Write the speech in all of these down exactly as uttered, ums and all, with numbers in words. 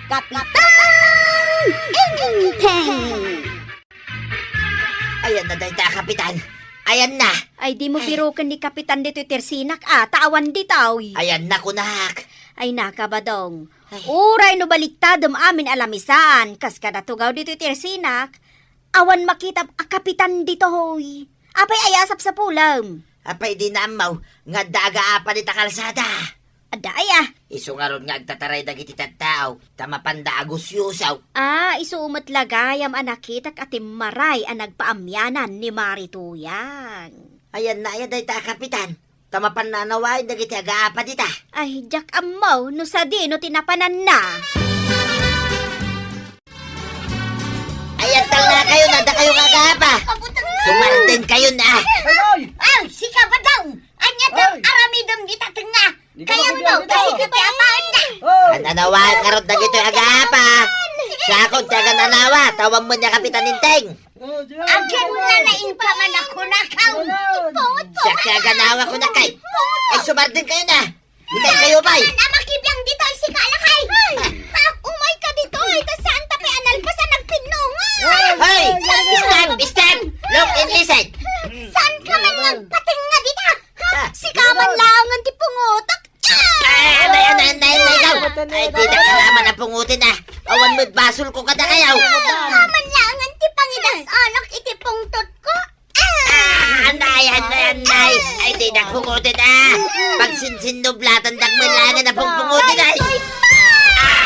Kapitan Enteng! Ayanna dayta a kapitan. Ayanna. Ay, dimo biroken ni Kapitan ditoy tersinak, a, ta awan ditoy. Ayanna kunak. Ay, naka, Badong. Ay. Uray no baliktadem amin a lamisaan, kas kada tugaw ditoy tersinak, awan makitam a kapitan ditoy. Apay aya a sapsapulem? Apay dina ammo nga adda agaapa dita kalsada? Adda aya. Isu ngarud nga agtataray dagiti tattao, ta mapanda a gusyusaw. A, isu met la gayam a nakitak a timmaray a nagpaamyanan ni Mari Tuyang. Ayanna aya dayta a kapitan? Ta mapan nanawaen dagiti agaapa dita. Ay, diak ammo no sadino ti napananna. Ay, agtalnakayon, adda kayo nga agaapa. Sumardengkayon, a. Ay, sika, Badong! Ania ti aramidem dita tengnga? Kayatmo, kasika ti apaenna. Nanawaen ngarud dagitoy agaapa. Siakon ti agananawa, ta awan met ni a Kapitan Enteng. Agen na laeng ka man a kunakaw. Siak ti aganawak kunakay. Ay, sumardengkayon, a. Itay kayo, bay. Saan ka man a makibiang ditoy, sika, lakay? Ha, umayka ditoy, ta saanta pay a nalpas a nagpinnunga. Hoy! Stop! Stop! Look and listen. Saanka man nga agpatengnga dita? Ha? Sika man laengen ti pungotak. Ay, anay, anay, anay, anay, ikaw. Ay, dida ka naman a pungutin, a. Awan met basolko kadakayo. Sika man laengen ti pangidas-anak iti pungtotko. Ah, anay, anay, anay. Ay, dida pungutin, a. Pagsinsinnublatan dak met laengen a pungpungutin, ay. Ah,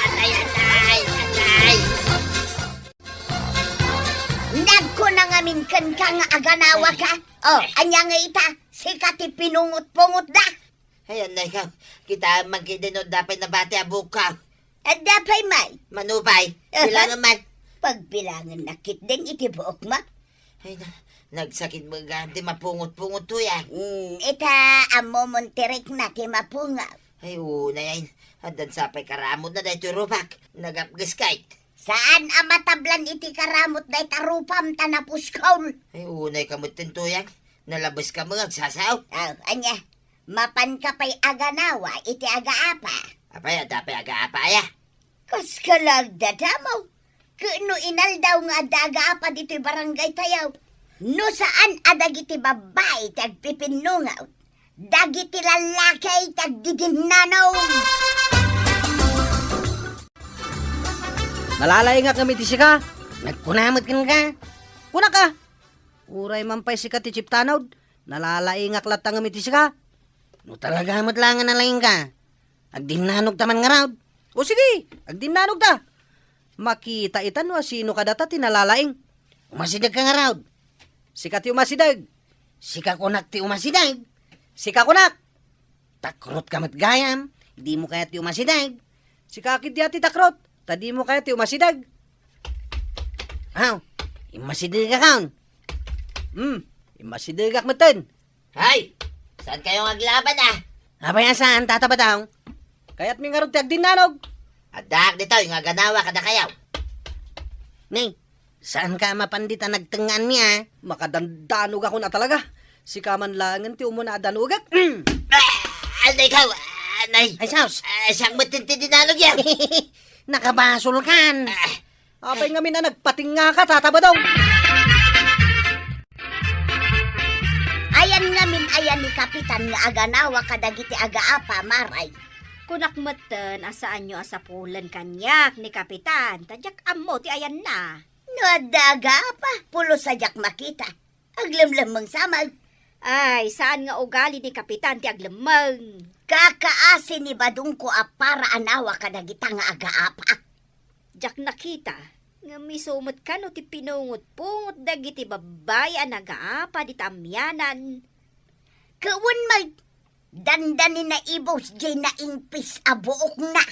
anay, anay, anay. Nagkuna ngamin kenka nga aganawaka. O, ania nga ita? Sika ti pinungot-pungotda. Ay, anay ka. Kitaem man ketdi no adda pay nabati a buokko. Adda pay, may. Mano pay? Aha. Bilangen man. Pagbilangennak ketdin iti buokmo. Ay, na, nagsakit met gayam ti mapungot-pungot, Tuyang. Hmm, ita, ammomon ti rikna ti mapungaw. Ay, unay, ay. Addan sa pay karamutna daytoy rupak. Nagapges kayt. Saan a matablan iti karamut dayta rupam ta napuskol. Ay, unay ka met, Tuyang. Nalabes ka met, agsasao. Aw, ania? Mapanka pay aganawa iti agaapa. Apay, adda pay agaapa aya? Kas ka la agdadamaw. Ket no inaldaw nga adda agaapa ditoy barangay tayo, no saan a dagiti babbai ti agpipinnungaw, dagiti lallaki ti agdidinnanon. Nalalaingak ngem iti sika. Nagkuna met kenka. Kunaka, uray man pay sika ti chiptanod. Nalalaingak latta ngem iti sika. No talaga met la nga nalaingka, agdinnanogta man ngarud. O sige, agdinnanogta. Makita ita no asino kadata ti nalalaing. Umasidegka ngarud. Sika ti umasideg. Sika kunak ti umasideg. Sika kunak. Takrotka met gayam, dimo kayat ti umasideg. Sika ketdi a ti takrot, ta dimo kayat ti umasideg. Aw, immasidegakon. Hmm, immasidegak metten. Hay! Saan kayo nga aglaban, a? Apay a saan, Tata Badong? Kayatmi ngarud ti agdinnanog. Addaak ditoy nga aganawa kadakayo. Ni, saanka a mapan dita nagtengngaanmi, a? Makadandanogakon a talaga. Sika man laengen ti umuna a danogek. Mm. Ah, anay ka, anay. Ay, sus. Ah, siak met ti dinanogyo. Nakabasolkan. Ah. Apay ngamin a nagpatingngaka, Tata Badong? Ayan ngamin aya ni Kapitan nga aganawa kadagiti agaapa, Maray. Kunak metten a saanyo a sapulen kaniak ni Kapitan, ta diak ammo ti ayanna. No adda agaapa, pulos a diak makita. Aglemlemmeng sa met. Ay, saan nga ugali ni Kapitan ti aglemmeng. Kakaasi ni badongko a para anawa kadagita nga agaapa. Diak nakita, ngem isu met kano ti pinungot-pungot dagiti babbai a nagaapa dita amianan. Ket wen met, dandani naibus diay naingpis a buokna.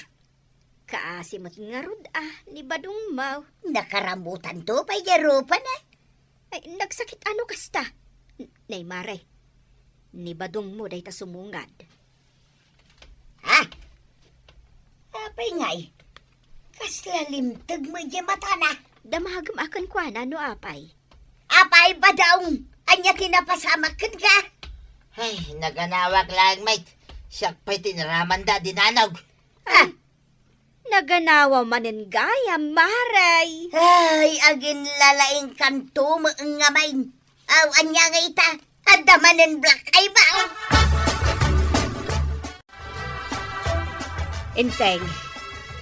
Kaasi met ngarud a ni badongmo. Nakaramutanto pay diay rupana. Ay, nagsakit ano kasta? N-, nay, Mare, ni badongmo dayta sumungad. Ha? Apay ngay? Kasla limteg met diay matana. Damagem a kenkuana no apay. Apay, Badong? Ania ti napasamak kenka? Ay, naganawak laeng met. Siak pay ti naramanda a dinanog. Ah, naganawa manen gayam, Mare. Ay, aginlalaingkanto met ngamin. Aw, ania nga ita? Adda manen black eye ba? Enteng,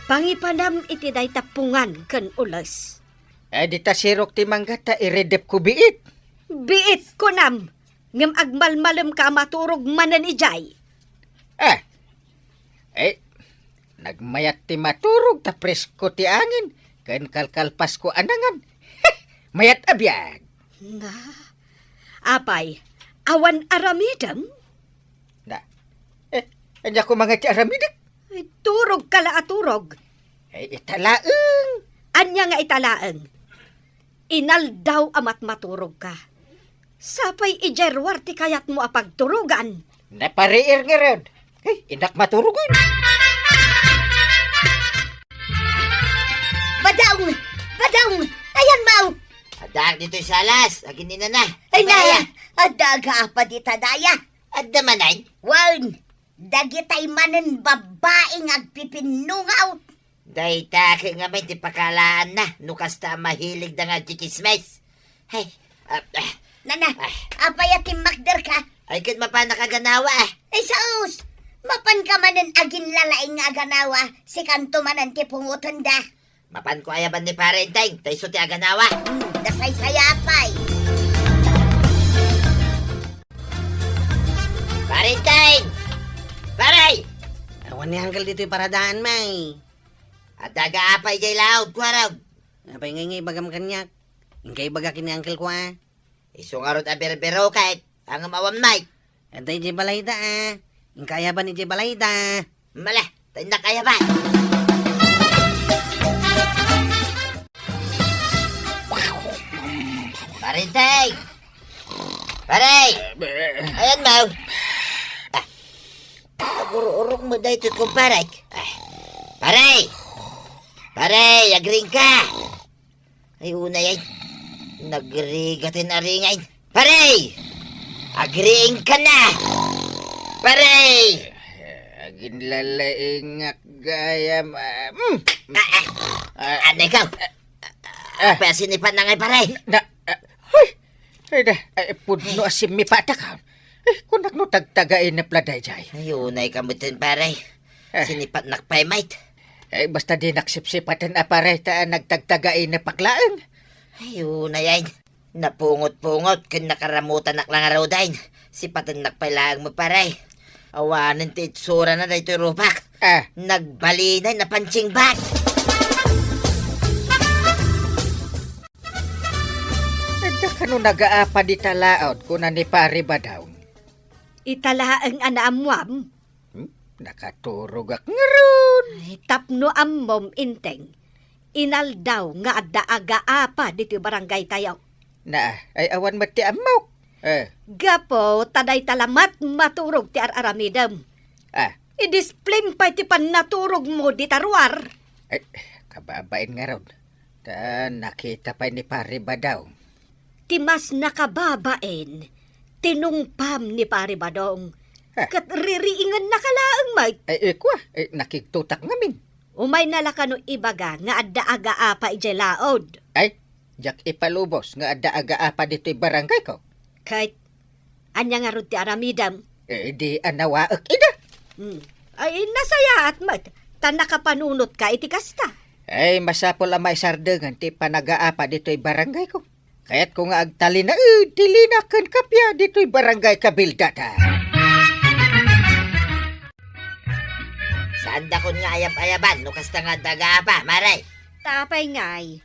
pangipanam iti dayta pungan ken ules. Eh, dita sirok ti mangga ta iridepko biit. Biit, kunam, ngem agmalmalemka a maturog manen idiay. Eh, eh, nagmayat ti maturog ta presko ti angin, ken kalkalpasko a nangan. Mayat a biag. Na, apay, awan aramidem? Na, eh, ania koma nga ti aramidek? Ay, turog ka la a turog. Ay, ita laeng. Ania nga ita laeng? Inaldaw a matmaturog ka. Sapay idiay ruar ti kayatmo a pagturogan. Napariir ngarud. Ay, innak maturogen. Badaong! Badaong! Ayan, Mau! Addaak ditoy salas, agininana. Ay, na! Apay aya? Adda agaapa dita daya. Adda manen? Wen, dagitay manen babbai nga agpipinnungaw. Dayta ket ngamin ti pakalaanna, no kasta a mahiligda nga agtsitsismis. Hay, ah, ah. Nana, ah, apay a timmakderka? Ay, ket mapanak a ganawa, ah. Ay, sus! Mapanka manen aginlalaing nga aganawa, sikanto manen ti pungotenda. Mapanko ayaban ni Pare Enteng, ta isu ti aganawa. Hmm, nasaysayapay. Pare Enteng! Pare! Awan ni Uncle ditoy paradaan, May. Adda agaapa idiay laod, kuarog. Apay ngay nga ibagam kaniak? Inka ibaga ken ni Uncle ko, a. Isu ngarud a birbirok, a, ngem awan met. Adda idiay balayda, a. Inka ayaban idiay balayda. Mala, ta innak ayaban. Pare Enteng! Pare! Ayan, Mau. Ah. Nagururok met daytoy, kumpare. Ah. Pare! Pare, agriingka! Ay, unay, ay. Nagrigat in aringain. Pare! Agriingka na! Pare! Aginlalaingak gayam, ah, mm. Ah, ah. Ah. Anay ka? Ah. Apay a sinipat na ngay, pare? Na, ah, hoy! Ay, da, ay, pudno a simmipatak, ha? Eh, kunak no tagtagainep la daydiay. Ay, unay ka metten, pare. Eh. Sinipatnak pay met. Eh, basta dinak sipsipaten a pare ta nagtagtagainep ak laeng. Ay, unay ay. Napungot-pungot ken nakaramutanak la ngaruden. Sipatennak pay laeng met, pare. Awanen ti itsurana daytoy rupak. Ah. Nagbalinay, napansingbak. Adda kano nagaapa dita laod, kuna ni Pare Badaw. Ita laeng a naammuam. Hmm? Nakaturogak ngarud. Ay, tapno ammom, Enteng. Inaldaw nga adda agaapa ditoy barangaytayo. Na, ay awan met ti ammok. Eh. Gapu ta dayta la met maturog ti ar-aramidem. Ah. Idisplim pay ti pannaturogmo dita ruar. Ay, kababain ngarud. Ta nakita pay ni Pare Badaw. Ti mas nakababain, tinungpam ni Pare Badong. Ha? Ket ririingennaka laeng met. Ay, eh, kua, eh, nakigtotak ngamin. Umayna la kano ibaga nga adda agaapa idiay laod. Ay, diak ipalubos nga adda agaapa ditoy barangayko. Ket ania ngarud ti aramidem? Eh, di anawaek ida. Hmm. Ay, nasayaat met, ta nakapanunotka iti kasta. Ay, masapul a maisardengen ti panagaapa ditoy barangayko. Kayatko nga agtalinaed ti lina ken kappia ditoy barangay Kabildata. Saandakon nga ayab-ayaban no kasta nga adda agaapa, Mare. Ta apay ngay,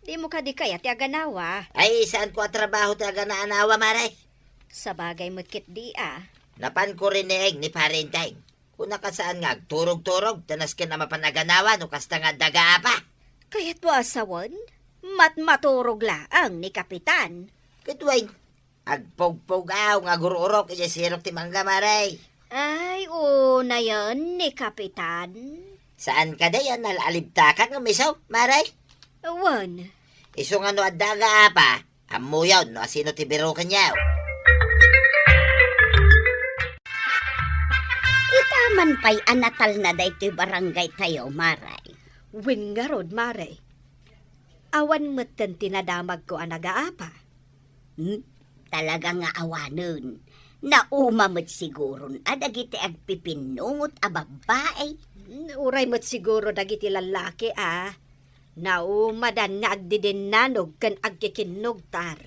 dimo kadi kayat ti aganawa? Ay, saanko a trabaho ti aganaanawa, Mare. Sabagay met ketdi a. Napanko rineeng ni Pare Enteng. Kunaka saan nga agturog-turog, ta nasken a mapan aganawa no kasta nga adda agaapa. Kayatmo a sawen? Matmaturog laeng ni Kapitan. Ket wen, agpugpugaw nga agur-urok idiay sirok ti mangga, Mare. Ay, unayen ni Kapitan. Saan kadi a nal-alibtakak ngem isu, Mare? Wen. Isu nga no adda agaapa, ammoyon no asino ti birokenyo. Ita Man pay a natalna daytoy barangay tayo, Maray. Wen ngarud, Maray. Awan metten ti nadamagko a nagaapa. Hmm? Talaga nga awanen. Nauma met siguron a dagiti agpipinnungot a babbai. Hmm, uray met siguro dagiti lallaki a naumadan nga agdidinnanog ken agkikinnugtar.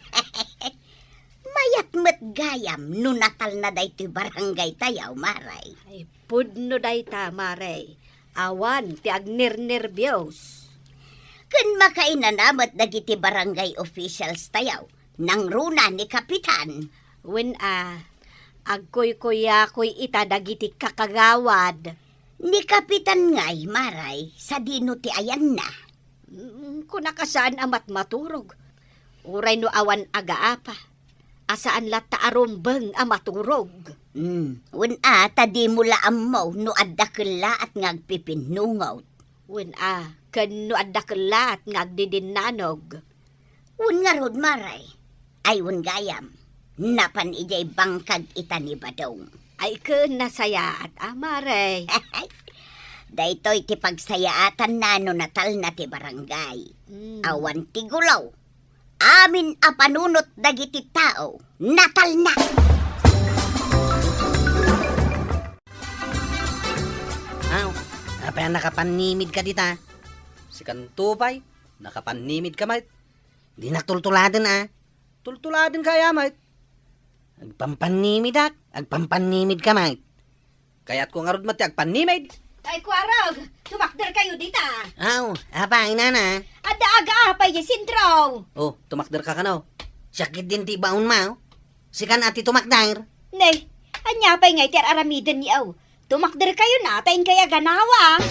Mayat met gayam no natalna daytoy barangay tayo, Maray. Ay, pudno dayta, Maray. Awan ti agnernerbios. Ken makainana met dagiti barangay officials tayo, nangruna ni Kapitan. Wen a, agkuykuyakoy ita dagiti kakagawad. Ni Kapitan ngay, Maray, sadino ti ayanna? Mm, kunak a saan a matmaturog. Uray no awan agaapa, a saan latta a rumbeng a maturog. Mm, wen a, ta dimo la ammo no adda kellaat nga agpipinnungot. Wen a, ken no adda kellaat nga agdidinnanog. Wen ngarud, Maray. Ay, wen gayam. Napan idiay bangkag ita ni Badong. Ay, ken nasayaat a, Maray. Daytoy ti pagsayaatanna no natalna ti barangay. Mm. Awan ti gulaw. Amin a panunot dagiti tao, natalna. Aw, apay a nakapannimid ka dita? Sikanto pay, nakapannimid ka met. Dinak tultuladen a. Tultuladen ka aya met? Agpampannimidak, agpampannimid ka met. Kayatko ngarud met ti agpannimid. Ay, kuarog, tumakder kayo dita. Aw, apay, nana? Adda agaapay di sentro. Oh, tumakder ka kano? Sakit din ti baon mo. Sikan a ti tumakder. Ne, ania pay ngay ti ar-aramiden ni aw? Tumakder kayo na, ta inkay aganawa.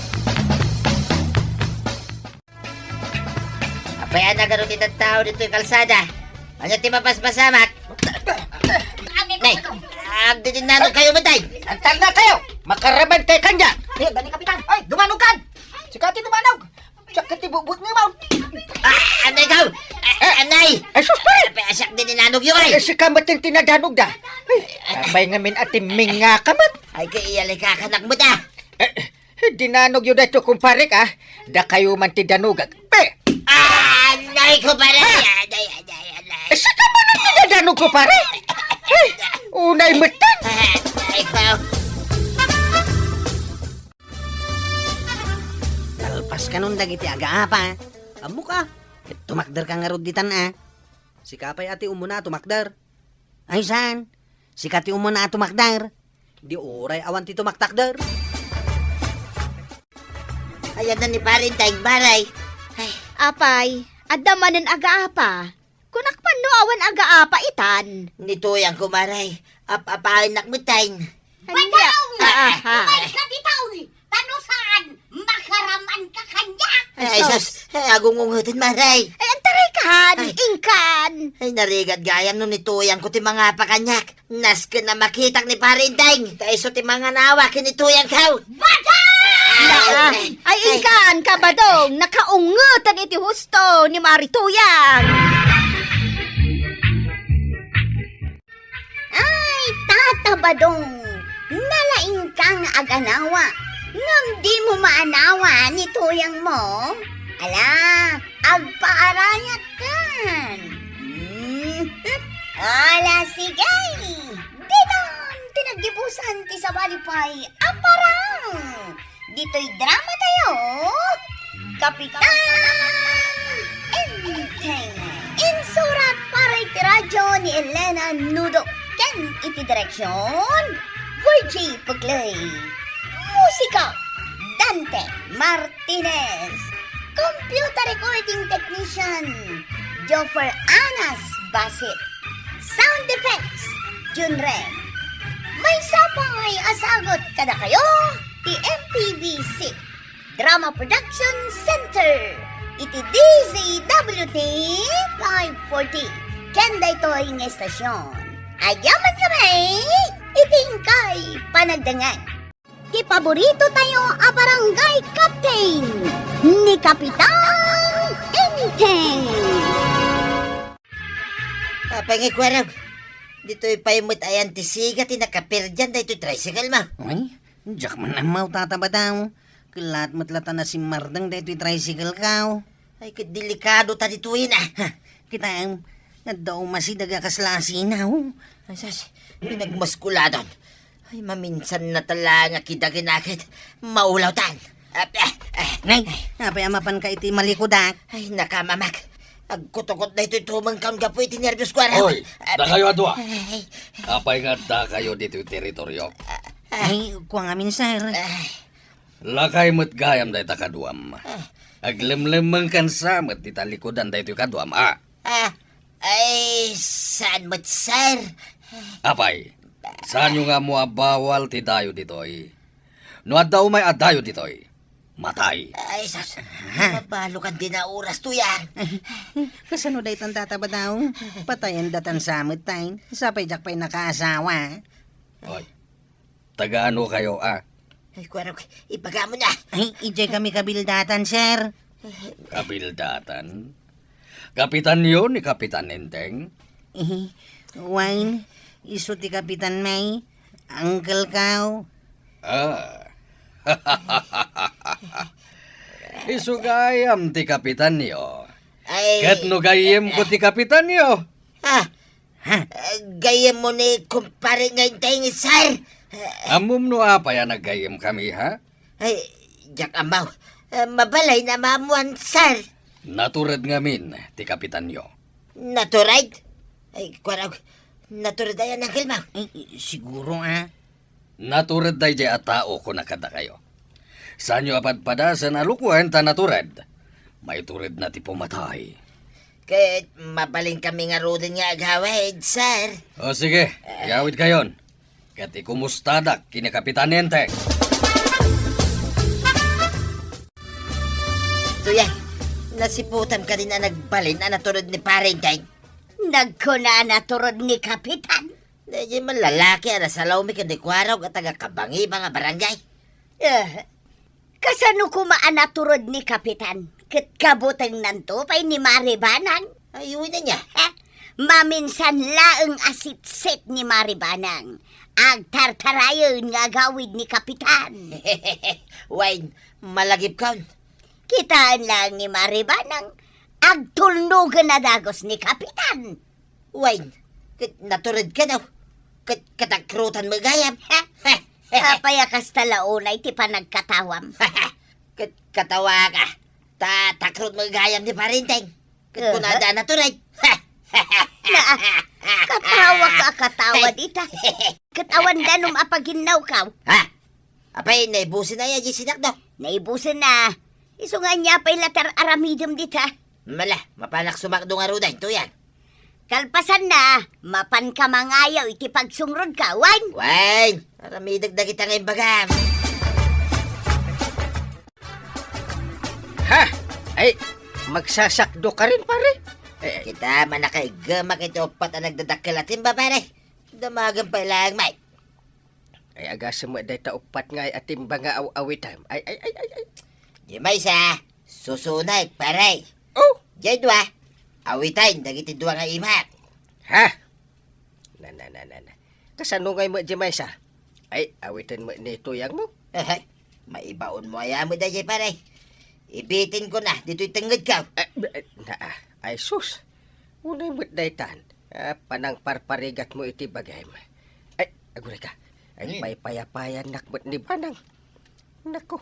Apay a nagaro ti tattao ditoy kalsada? Ania ti mapaspasamak? Nay, agdidinnanog kayo met ay. Antal na kayo! Makaraman kay kanya! Ay, bani kapitan! Ay, dumanog kan! Sika ti dumanog! Sakit ti bubut nga ibaw! Ah, anay ka! Ah, anay! Ay, sus, pare! Apay a siak didinnanog yo ay! Eh, sika met ti nadanog da! Ay, apay ngamin a timming nga ka met! Ay, kay iyalika kanak met ah! Eh, Dinanogyo daytoy, kumparek, a. Dakayo man ti danogak. Pe! Ah, anay ko, pare! Anay, anay, anay. Eh, sika man ti dadanogko, pare? Eh, unay metten. Anay ko. Nalpas kanon dagiti agaapa. Ammok a. Ket tumakder ka ngarud ditan, a. Sika pay a ti umuna a tumakder. Ay, saan? Sika ti umuna a tumakder. Di uray awan ti tumaktakder. Ayan na ni Pare Intay, Maray. Ay. Apay, adda manen agaapa. Kunak pay no awan agaapa itan. Ni Tuyang ko, Maray. Ap-apaennak metten. Ania? Badaw! Ah, ah, ah. Umay ka ditaw! Ta no saan, makaraman ka kaniak! Ay, ay, sus. Sus! Ay, agungungeten, Maray. Ay, agtaray kan, ay. Ingkan. Ay, narigat gayam no ni Tuyang ko ti mangapa kaniak. Nasken a makitak ni Pare Intay. Ta isu ti manganawa ken ni Tuyang ko. Badaw! Ay, ay, ay, ingkan, Kabadong, nakaungeten iti husto ni Mari Tuyang. Ay, Tata Badong, nalaingka nga aganawa, ngem dimo maanawa ni tuyangmo? Ala, agpaarayatkan. Hmm, ala, sige. Ditan ti naggibusan ti sabali pay a parang. Ditoy drama tayo, Kapitan Enteng. Insurat para iti radyo ni Elena Nudo ken iti direksyon, Virgie Pugley. Musika, Dante Martinez. Computer recording technician, Joffer Anas Basit. Sound effects, Junren. Maysa pay a sagut kadakayo ti M P B C Drama Production Center iti D Z W T five forty. Ken daytoy nga estasyon, agyaman kami iti inkay panagdengngeg. Ti paborito tayo a barangay captain, ni Kapitan Enteng. Apay nga ikuarag? Ditoy pay met ayan ti siga ti nakaperdian daytoy tricycle, ma. Ay, Diak man ammo, Tata Badong. Kellat met latta a simmardeng daytoy tricycle ko. Ay, ket delikado ta ditoy na. Ha, kitaem, adda umasideg a kasla asinaw. Ay, sus, pinagmaskuladon. Ay, maminsan na talaga kidaginaket. Maulawtan. Ah, ah, ah. Nay, apay a mapanka iti malikudak? Ay, nakamamak. Agkutukot daytoy tumengko gapu iti nerbios ko, arak. Oy, dakayo a dua. Ay. Apay nga addakayo ditoy teritoryok? Ay, kua ngamin, sir. Ay. Lakay met gayam dayta kaduam. Ah. Aglemlemmengkan sa met ti talikudan daytoy kaduam, a? Ah, ay, saan met, sir? Apay, saanyo nga ammo a bawal ti dayo ditoy? No adda umay a dayo ditoy, matay. Ay, sus, mabalokan di na oras to yan. Kasano daytan, Tata Badong? Patayen datan sa met, tay. Sapay diak pay nakaasawa. Oy, taga-ano kayo, a? Ay, kuarok, ibagam na. Ay, idiay kami kabildatan, sir. Kabildatan? Kapitanyo ni Kapitan Enteng? Eh, wen, isu ti kapitan, may, uncle ko. Ah. Isu gayam ti kapitanyo. Ay. Ket no gayyemko ti kapitanyo. Ah, Ha? Eh, gayyemmo ni kumpare nga Enteng, sir. Ammom no apay a naggayyemkami, ha? Ay, diak ammo. Eh, mabalin a maammoan, sir. Natured ngamin ti kapitanyo. Natured? Ay, kuarok, natured aya, uncle mo? Eh, siguro, a. Natured daydiay a tao, kuna kadakayo. Saanyo a padpadasen a lukuen ta natured. Maituredna ti pumatay. Ket mabalinkami ngaruden nga agawid, sir. O sige, agawidkayon. Ket ikumustadak ken ni Kapitan Enteng. Tuya, nasiputam kadin a nagbalin a natured ni Pare Enteng. Nagkuna a natured ni Kapitan. Daydiay man lalaki a nasalawmi ken ni Kuarog a taga-Kabangiba nga barangay. Eh, kasano koma a natured ni Kapitan ket kabutengnanto pay ni Mari Banang? Ay, uy, ania? Eh, maminsan laeng a sitsit ni Mari Banang. Agtartarayen nga agawid ni Kapitan. Wen, malagipkon. Kitaen laeng ni Mari Banang, agtulnogen a dagus ni Kapitan. Wen, ket natured kano? Ket katakrotan met gayam? Apay a kasta la unay ti panagkatawam? Ket katawaka, ta takrot met gayam ni Pare Enteng. Ket kunada a natured. Na, katawa ka, katawa dita. Ket awan danum a paginnawkaw. Ha? Apay, naibusen aya diay sinakdo? Naibusen na. Isu nga ania pay la ti ar-aramidem dita? Mala, mapanak sumakdo ngaruden, tuyan. Kalpasanna, mapanka mangayaw iti pagsungrodka, wen? Wen, aramidek dagita nga imbagam. Ha? Ay, magsasakdo ka rin, pare? Eh, kita, manakaiggemak iti uppat a nagdadakkel a timba, pare. Damagen pay laeng, Mike. Ay, agasem met dayta uppat nga ay a timba nga aw-awitem. Ay, ay, ay, ay, ay. Diay maysa, susunek, pare. Oh! Diay dua, awiten dagiti dua nga imak. Ha? Na, na, na, na, na. Kasano ngay met diay maysa? Ay, awiten met ni tuyangmo. Ehe. Maibaonmo aya met daydiay, pare. Ibitenkona ditoy tengngedko. Eh, eh, na, ah. Ay, sus. Unay met daytan. Ah, panangparparigatmo iti bagim. Ay, aguray ka. Ay, hmm, paypayapayannak met ni Banang. Naku.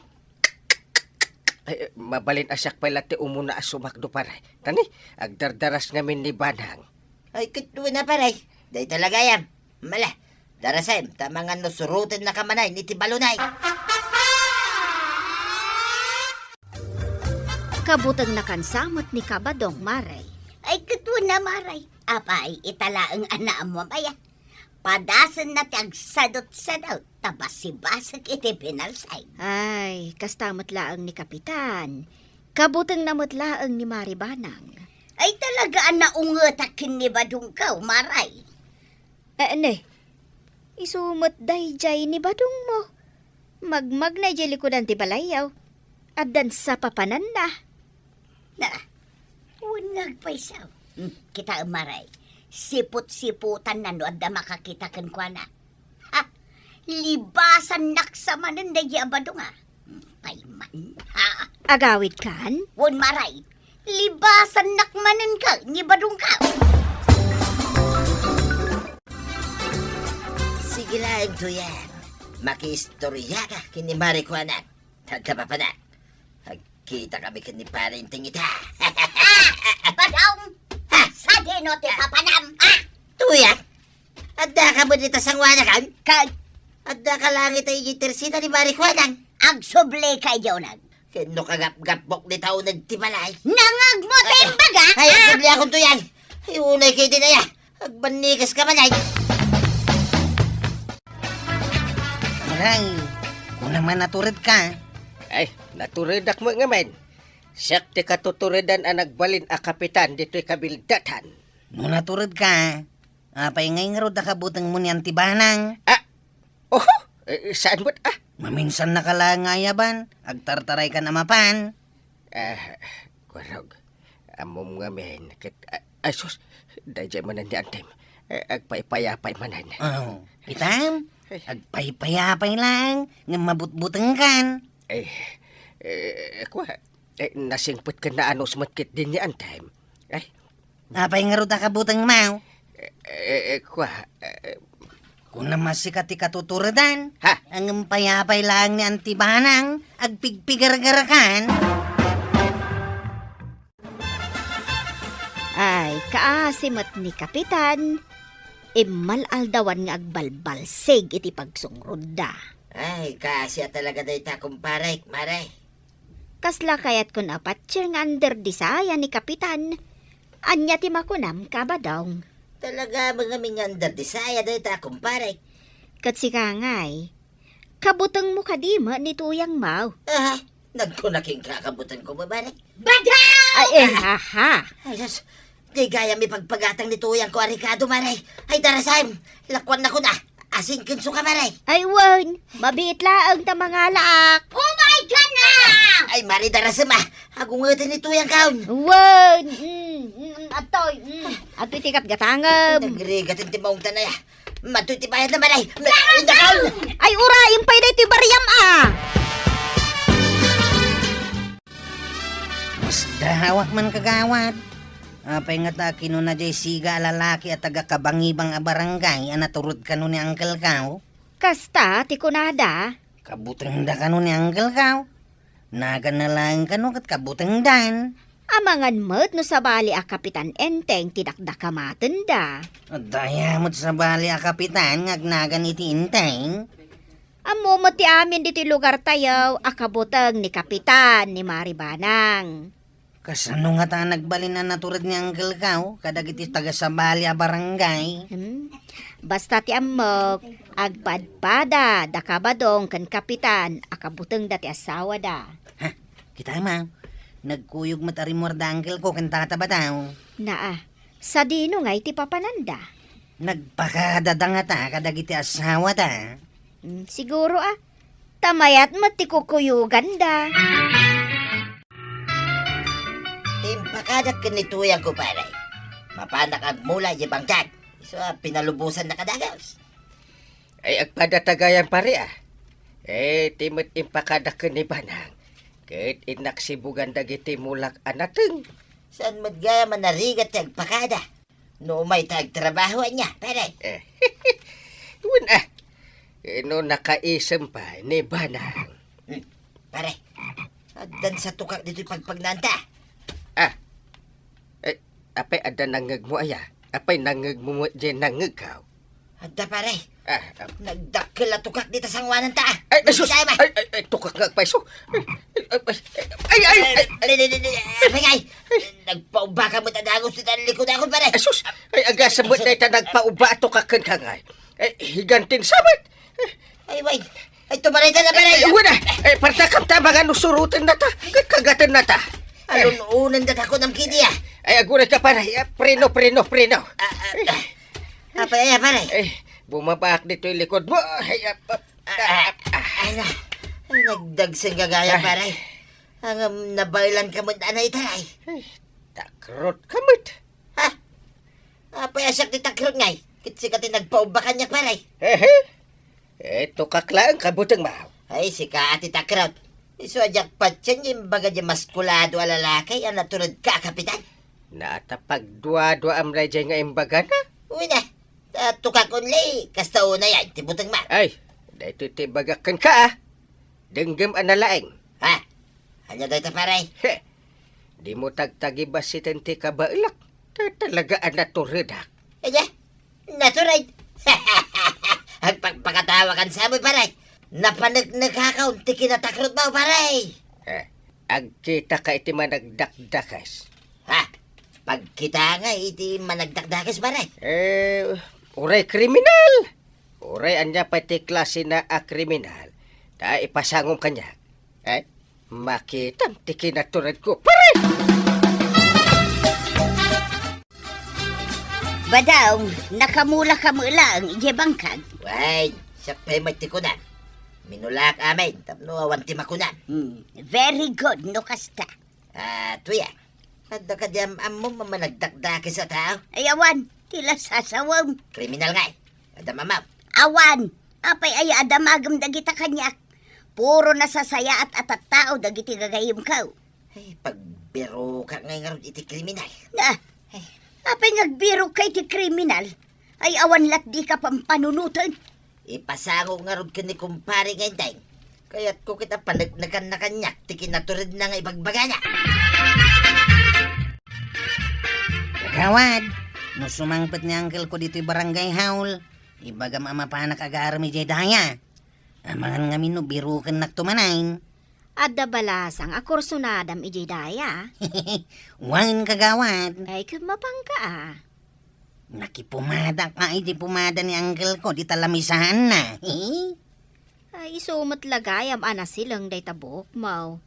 Ay, eh, mabalin a siak pay la ti umuna a sumakdo, pare. Tani, agdardaras ngamin ni Banang. Ay, ket wen a, pare. Dayta la gayam. Mala, darasem, ta mangan no surotennaka manen iti balonay. Kabutengnakan sa met ni Kabadong, Mare. Ay, ket wen a, Mare. Apay, ita laeng a naammuam aya. Padasenna ti agsadutsadut ta basibasek iti pinalsay. Ay, kasta met laeng ni Kapitan. Kabutengna met laeng ni Mari Banang. Ay, talaga a naungetak ken ni Badongko, Mare. Eh, ne, isu met daydiay ni Badongmo. Magmagna idiay likudan ti balayyo. Addan sa papananna. Na, wen nga agpayso. Hmm, kitaem, Mare. Siput-siputanna no adda makakita kenkuana. Ha? Libasannak sa manen daydi a badong, a. Pay man, ha? Agawidkan? Wen, Mare. Libasannak manen ken ni badongko. Sige laeng, Tuyang. Makiistoriaka ken ni Mare Kuanang. Tadda, papanak. Agkita kami ken ni Pare Enteng ita. Badong! Ha? Sadino ti papanam, ha? Tuyang? Addaka met ita sangoanakon? Ket? Addaka laeng ita idiay tersida ni Mare Kuanang. Agsublika idiay uneg. Ken no kagapgapbok dita uneg ti balay. Nangegmo ti imbaga, ha? Ay, agsubliakon, Tuyang. Ay, unay kayo din, aya. Agbannikaska man, ay. Aray, kunam a naturedka. Ay, naturedak met ngamin. Siak ti katuturedan a nagbalin a kapitan ditoy kabildatan. No naturedka, apay ngay ngarud a kabutengmo ni Auntie Banang? Ah, oho, eh, saan met, ah? Maminsannaka laeng nga ayaban, agtartaraykan a mapan. Ah, Kurog, ammom ngamin ket, a-, ay sus, daydiay manen ni Antem. Eh, agpaypayapay manen. Oh, kitam? Ay. Agpaypayapay laeng, ngem mabutbutengkan. Ay, eh, kua, eh, nasingpet ken naanus met ketdi ni Antem. Ay. Apay ngarud a kabutengmo? Eh, eh, eh, kua, eh, Kunam a sika ti katuturedan. Ha? Ngem apay laeng ni Auntie Banang, agpigpigargarkan. Ay, kaasi met ni Kapitan, immal-aldawan nga agbalbalsig iti pagsungrodda. Ay, kaasi a talaga dayta, kumparek, Mare. Kasla kayatkon a patien nga under the saya ni Kapitan. Ania ti makunam, Kabadong? Talaga met ngamin nga under the saya dayta, kumparek. Ket sika ngay, kabutengmo kadi met ni Tuyangmo? Ah, nagkuna kenka a kabutengko, babarek. Badong! Ay, eh, haha. Ay, sus, di gayam ipagpagatang ni Tuyangko a rekado, Mare. Ay, darasem, lakuannakon a. Asin ken suka, Mare? Ay, wen. Mabiit laeng ta mangalaak. Oh my God na! Ay, Mare, darasem a. Agungeten ni Tuyangkon. Wen. Mm, mm, mm, adtoy. Mm. Adtoy ti gatgatangem. Nagrigat ti maungtan aya. Madtoy ti bayad na, Mare. Ay, dakal! Ay, ura, impay da iti bariam, ah! Masdawak man, kagawad. Apay ngata a kinuna jay siga a lalaki a taga-Kabangibang a barangay a natured kano ni Uncle Kao? Kasta ti kunada. Kabutengda kano ni Uncle Kao? Naganna laeng kano ket kabutengdan. Amangan met no sabali a Kapitan Enteng ti dakdakamatenda. Adda aya met sabali a kapitan nga agnagan iti Enteng? Ammo met ti amin ditoy lugartayo a kabuteng ni Kapitan ni Mari Banang. Kasano ngata a nagbalin a natured ni Uncle Kao kadagiti taga-sabali a barangay? Hmm? Basta ti ammok, agpadpada da Kabadong ken Kapitan a kabutengda ti asawada. Ha? Kita, ma. Nagkuyog met a rimmuar da Uncle Kao ken Tata Badong. Naa, sadino ngay ti papananda? Nagpakada da ngata kadagiti asawada? Hmm, siguro, a. Ta mayat met ti kukuyoganda. Impakadak ken ni Tuyang, kumare. Mapanak agmula idiay bangkag. Isu a pinalubosannak a dagus. Ay, agpada ta gayam, pare, a. Eh, ti met impakadak ken ni Banang. Ket innak sibugan dagiti mulak a nateng. Saan met gayam a narigat ti agpakada? No umay ta agtrabaho, ania, pare? Eh, wen, a. Eh, no nakaisem pay ni Banang. Hmm, pare, addan sa tukak ditoy pagpagnaanta. Ah. Eh, apay adda nangngegmo, aya? Apay nangngegmo met diay nangngegko? Adda, pare. Ah, ah. Nagdakkel a tukak dita sangoananta, a. Ay, ay, sus! Ay, ay, ay, tukak nga agpayso. Ay, ay, ay, ay, ay, ay. Apay ngay, nagpaubba ka met a dagus dita likuda ko, pare. Ay, sus! Ay, agasem met dayta nagpaubba a tukak kenka ngay. Ay, higantin sa met. Ay, way. Ay, tumarita na, pare. Ay, wala. Ay, parta kamta, mga nusurutan na ta. Kagaten na ta. Alun-unan da ta kunam kidi, a. Ay, aguray ka, pare. Ay, preno, preno, preno. Ah, ah, ah. Apay aya, pare? Eh, bumabaak ditoy likod mo. Ay, ap-, ap-, Ah, ah, ay na. Ay, nagdagseng gagaya, pare. Ang, um, nabailan ka met, anay, taray. Ay, takrot ka met. Ha? Apay a siak ti takrot ngay? Ket sika ti nagpaubba kaniak, pare. Hehe. Eh, tukak laeng ka, Buteng Maw. Ay, sika a ti takrot. Isu a diak patien nga imbaga diay maskulado a lalaki a naturedka a kapitan. Naatapagduaduaam daydiay nga imbagana. Uy na, ta tukak only, kasta unayen ti Buteng Maw. Ay, daytoy ti ibagak kenka, a. Denggem a nalaeng. Ha? Ania dayta, pare? He, dimo tagtagibasiten ti kabaelak. Ta talaga a naturedak. Ania? Natured? Agpagpakatawakan sa amin, pare. Napaneknekakon ti kinatakrotmo, pare. Eh, agkitaka iti managdakdakes. Ha? Pagkita nga iti managdakdakes, pare? Eh, uray kriminal. Uray ania pay ti klasena a kriminal, ta ipasangom kaniak. Eh, makitam ti kinaturedko, pare! Badong, nakamulaka met laeng idiay bangkag. Wen, siak pay met ti kunam. Minulaak amin, tapno awan ti makunam. Hmm, very good, no kasta. Ah, tuya, adda kadi am-ammom a managdakdakes a tao? Ay, awan, ti lasasawem. Kriminal ngay, adda am-ammo. Awan, apay aya a damagem dagita kaniak? Puro nasasayaat a tattao dagiti gagayyemko. Ay, pagbirokak ngay ngarud iti kriminal. Na, apay nga agbirokka iti kriminal? Ay, awan lat dika pampanunoten. Ipasangom ngarud ken ni kumpare nga Enteng. Kayatko ket a paneknekanna kaniak ti kinaturedna nga ibagbagana. Kagawad, no sumangpet ni uncle ko ditoy barangay hall, ibagam a mapanak agarem idiay daya. Amangan ngamin no birokennakto manen. Adda balasang a kursonadam idiay daya. Wen, kagawad. Ay, ket mapangka, a. Nakipumadak nga iti pumada ni uncle ko, dita lamisaanna. Ay, isu met la gayam a nasileng dayta buokmo.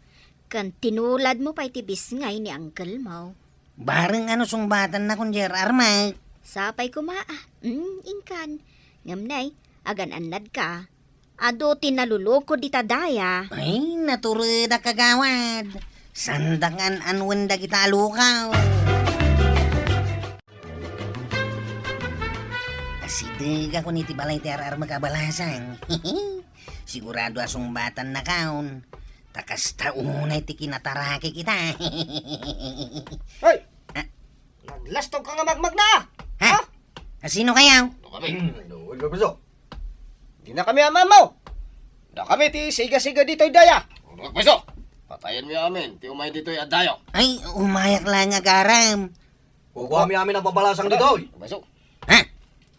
Ken tinuladmo pay ti bisngay ni uncle mo. Bareng a no sungbatan na kon diay armek. Sapay koma, a. Mm, inkan. Ngem nay, agan-annadka. Adu ti nalulukod dita daya. Ay, naturedak, kagawad. Saandak nga an-anuen dagita a lukaw. Asidegakon iti balay ti ar-armek a balasang. Sigurado a sungbatannakon. Ta kasta unay ti kinatarakek ita. Hoy! Ah. Naglastog ka nga magmagna, a? Ha? Ha? A, sino kayo? Ano kami? Ano, ano, ano? Di na kami amamaw. Da kami ti siga-siga ditoy daya. Ano, pweso? Patayen mi amin, ti umay ditoy a dayo. Ay, umayak lang, agaram. Kukuha mi amin ang pabalasang ditoy. Pweso. Ha?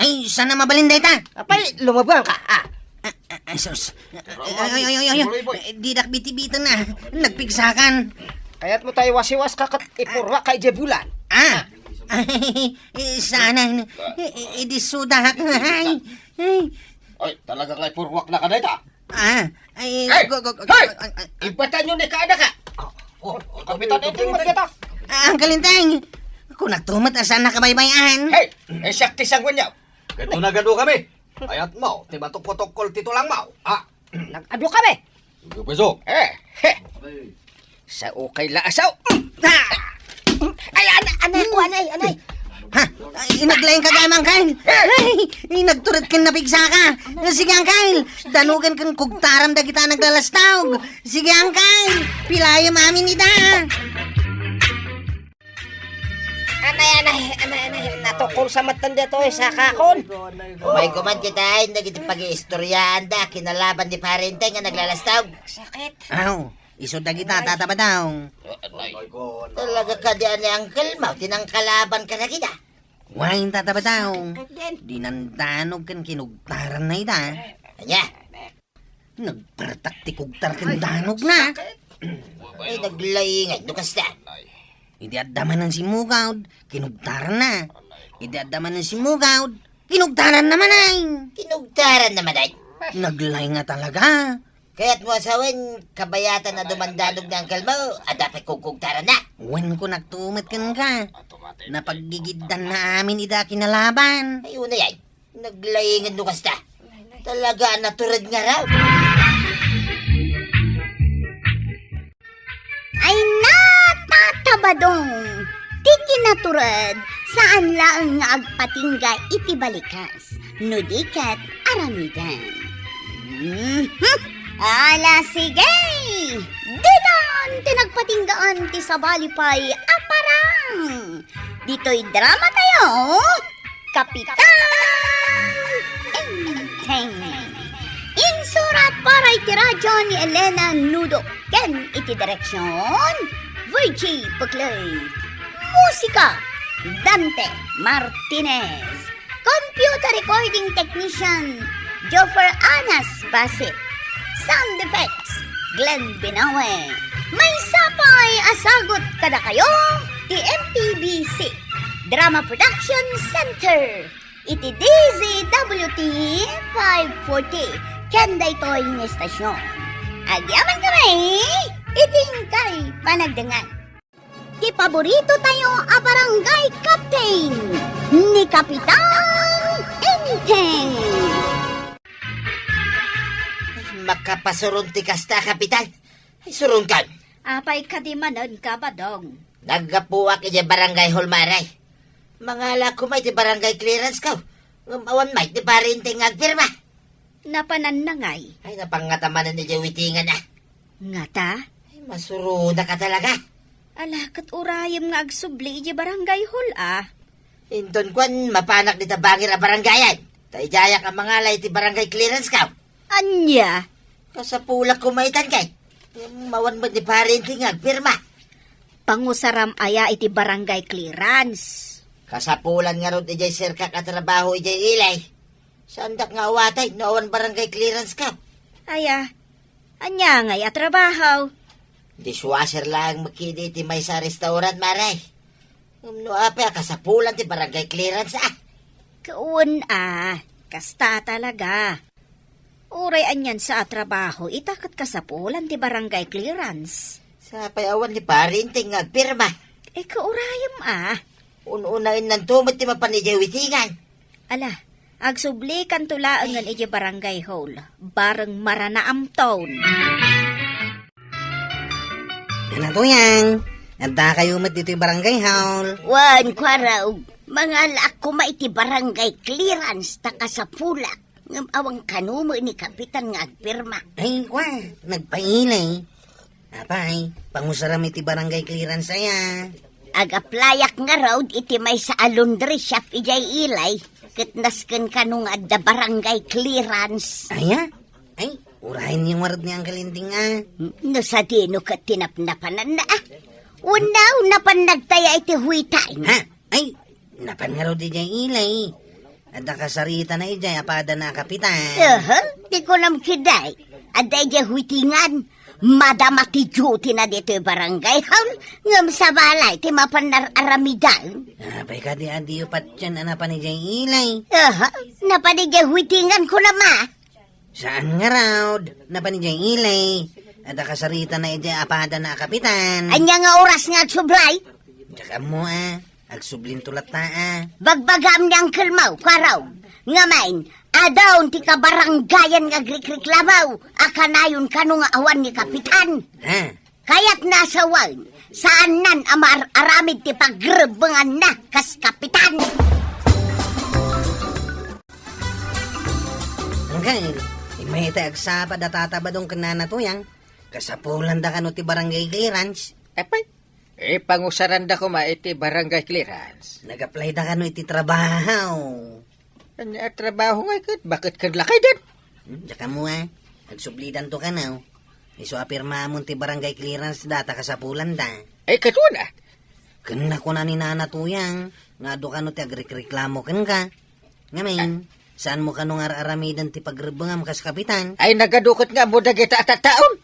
Ay, saan na mabalin dayta? Apay, lumabang ka, a. Ah, ah, ah, sus. Ay, ay, ay, ay, ay. Boy, boy. Eh, didak bitibitan na. Nagpigsakan. Kayat mo tayo wasiwas ka kat ipurwa kay Jebulan. Ah. Eh, sana. Eh, eh, eh, di sudak. Ay. Ay. Ay, talaga kay purwak na ka dayta. Ah, ay, Hey! Go, go, go, Hey! Ay, ay, ay. Ibatan nyo ni kaada ka. Oh, oh, kapitan, ito yung magkita. Ah, Uncle Enteng. Ako nagtumat, asan nakabaybayan? Hey! Eh, siyak ti sangwan niya. Ito na gado kami. Ayat mo, ti matukotokol ti tulang mo. Ah. Nag-adu kami. Sige, peso. Eh, he. Sa ukay la asaw. Ah! Ay, anay, anay ko, anay, anay. Ha? Ay, inaglaing ka gamang, Kyle. Ay, inagturit ken napigsa ka. Sige, Uncle. Danugan ken kugtaram dagita naglalastog. Sige, Uncle. Pilayem amin ida. Anay, anay, anay, anay. Natukol sa matan dito, eh, sa kakon. Umay kuman kita, ay, nagiti pag-iistoryahan da, kinalaban ni Pare Enteng nga naglalastog. Sakit. Aw. Isu dagita, Tata Badong. Talaga kadi a ni Uncle Mau, ti nangkalaban kadagita. Wen, Tata Badong. Sakit din. Dinandanog ken kinugtaranna ida. Ania? Nagpartak ti kugtar ken danogna. Ay, naglaingay, no kasta. Idi adda manen simmugawd, kinugtaranna. Idi adda manen simmugawd, kinugtaranna manen. Kinugtaranna manen? Naglaing nga talaga. Kayat mo asawen, kabayatan a dumandanog ni Uncle Mau, adda pay kugkugtaranna. Wen ko nagtumet kenka. Napagigiddanna amin ida kinalaban. Ay, una yan. Naglaingan no kasta. Talaga a natured nga raw. Ay na, Tata Badong! Ti kinatured, saan laeng nga agpatingga iti balikas, no di ket aramiden. Mhm. Ala, sige! Ditan ti nagpatinggaan ti sabali pay a parang. Ditoy drama tayo, Kapitan Enteng. Insurat para iti radyo ni Elena Nudo ken iti direksyon, Virgie Puclay. Musika, Dante Martinez. Computer recording technician, Joffer Anas Basit. Sound effects, Glenn Binawe. Maysa pay a sagut kadakayo ti M P B C Drama Production Center iti D Z W T five forty ken daytoy nga estasyon. Agyaman kami iti inkay panagdangan. Ti paborito tayo a barangay captain, ni Kapitan Enteng. Makapasuron ti kasta, Kapitan. Ay, surongkan. Apay kadi manen ka, Badong? Naggapuak idiay barangay hall, Mare. Mangala koma iti barangay clearance ko. Ngem awan met ni Pare Enteng nga agpirma. Napanan na ngay? Ay, napangngata manen idiay witingan, a. Ngata? Ay, masuruna ka talaga. Ala, ket urayem nga agsubli idiay barangay hall, a. Inton kuan, mapanak dita bangir a barangayan. Ta idiayak a mangala iti barangay clearance ko. Ania? Kasapulak koma itan kay. Ngem awan met ni Pare Enteng nga agpirma. Pangusaram aya iti barangay clearance? Kasapulan ngarud idiay serkak a trabaho idiay Ilay. Saandak nga awaten no awan barangay clearance ka. Aya, ania ngay a trabaho? Dishwasher laeng met kadi iti maysa a restaurant, Mare. Ngem no apay a kasapulan ti barangay clearance, a. Wen a, kasta talaga. Uray anian sa a trabaho, ita ket kasapulan ti barangay clearance. Sapay awan ni Pare Enteng nga agpirma. E, kaurayem a. Un-unaennanto met ti mapan idiay witingan. Ala, agsublikanto laengen idiay barangay hall. Bareng maranaamton. Nana Tuyang, addakayo met ditoy barangay hall. Wen, Kuarog, mangalaak koma iti barangay clearance ta kasapulak. Ngem awan kano met ni Kapitan nga agpirma. Ay, kwa, nagpailay. Apay, pangusaram iti barangay clearance aya. Ag-applyak ngarud iti maysa a laundry shop idiay Ilay, ket nasken kano nga adda barangay clearance. Aya? Ay, urayen yung warad ni Uncle Enteng, a. No sadino ket tinapnapanan na, a. Wenno, napan nagtaya iti huwitay. Ha? Ay, napan ngarud idiay Ilay. Adda kasaritana idiay a padana a kapitan. Aha, ti kunam ketdi. Adda idiay huwitngan. Madama ti duty na ditoy barangay hall. Ngem sabali ti mapan ar-aramidan. Apay kadi a diyo patien a napan idiay Ilay? Aha, napan idiay huwitngan kunam a. Saan ngarud? Napan idiay Ilay. Adda kasaritana idiay a padana a kapitan. Ania nga oras nga agsubli? Diak ammo a. Agsublinto latta a. Bagbagam ni Uncle mo, Kuarog. Ngamin, adun ti kabarangayan nga agrikriklamo a kanayon kano nga awan ni Kapitan. Ha? Kayatna a sawen, saannan a maar-aramid ti pagrebbenganna kas Kapitan. Uncle, immay tay agsapa da Tata Badong ken Nana Tuyang, kasapulanda kano ti barangay clearance? Apay, ipangusaranda koma iti barangay clearance. Nag-apply da kano iti trabaho? Ania a trabaho ngay ket? Baket ken lakayden? Hmm, diak ammo a. Agsublidanto kano. Isu a pirmamon ti barangay clearance da ta kasapulanda. Ay, ket wen a. Ken nakuna ni Nana Tuyang, nga adu kano ti agrikriklamo kenka. Ngamin, saanmo kano nga ar-aramiden ti pagrebbengam kas kapitan? Ay, nagadu ket nga ammo dagita a tattaon.